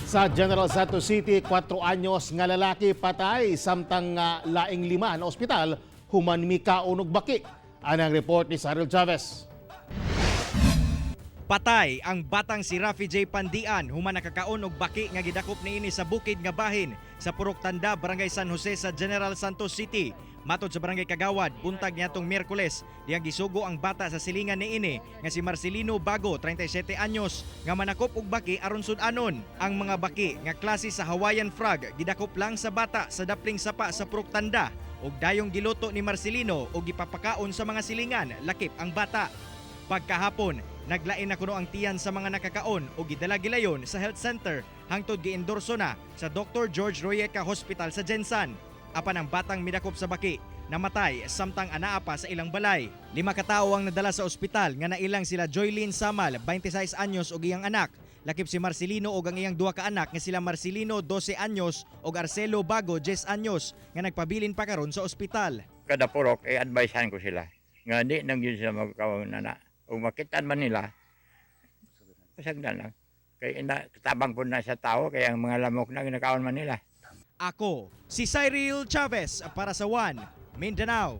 Sa General Santos City, 4 anyos nga lalaki patay samtang laing lima na ospital human mikaon og baki. Anang report ni Cyril Chavez. Patay ang batang si Rafi J. Pandian human nakakaon og baki nga gidakop niini sa bukid nga bahin sa Purok Tanda, Barangay San Jose sa General Santos City. Matod sa barangay kagawad, buntag niadtong Miyerkules, diyang gisugo ang bata sa silingan niini nga si Marcelino Bago, 37 anyos, nga manakop og baki aron sud-anon. Ang mga baki nga klase sa Hawaiian frog gidakop lang sa bata sa dapling sapa sa Purok Tanda ug dayong giluto ni Marcelino og gipapakaon sa mga silingan lakip ang bata. Pagkahapon, naglain na kuno ang tiyan sa mga nakakaon o gidala gilayon sa health center hangtod giendorso na sa Dr. George Royeca Hospital sa GenSan. Apan ang batang midakop sa baki, namatay samtang anaa pa sa ilang balay. Lima ka tawo ang nadala sa ospital nga nailang sila Joylene Samal, 26 anyos, ug iyang anak. Lakip si Marcelino ug ang iyang duha ka anak nga sila Marcelino, 12 anyos, ug Arcelo Bago, 10 anyos, nga nagpabilin pa karon sa ospital. Kada purok i-advisehan ko sila nga di nang yun sila magkaon na o makitaan man nila, pasagdan lang kay ina tabang po na sa tao, kaya ang mga lamok na ginakaon man nila. Ako, si Cyril Chavez para sa One Mindanao.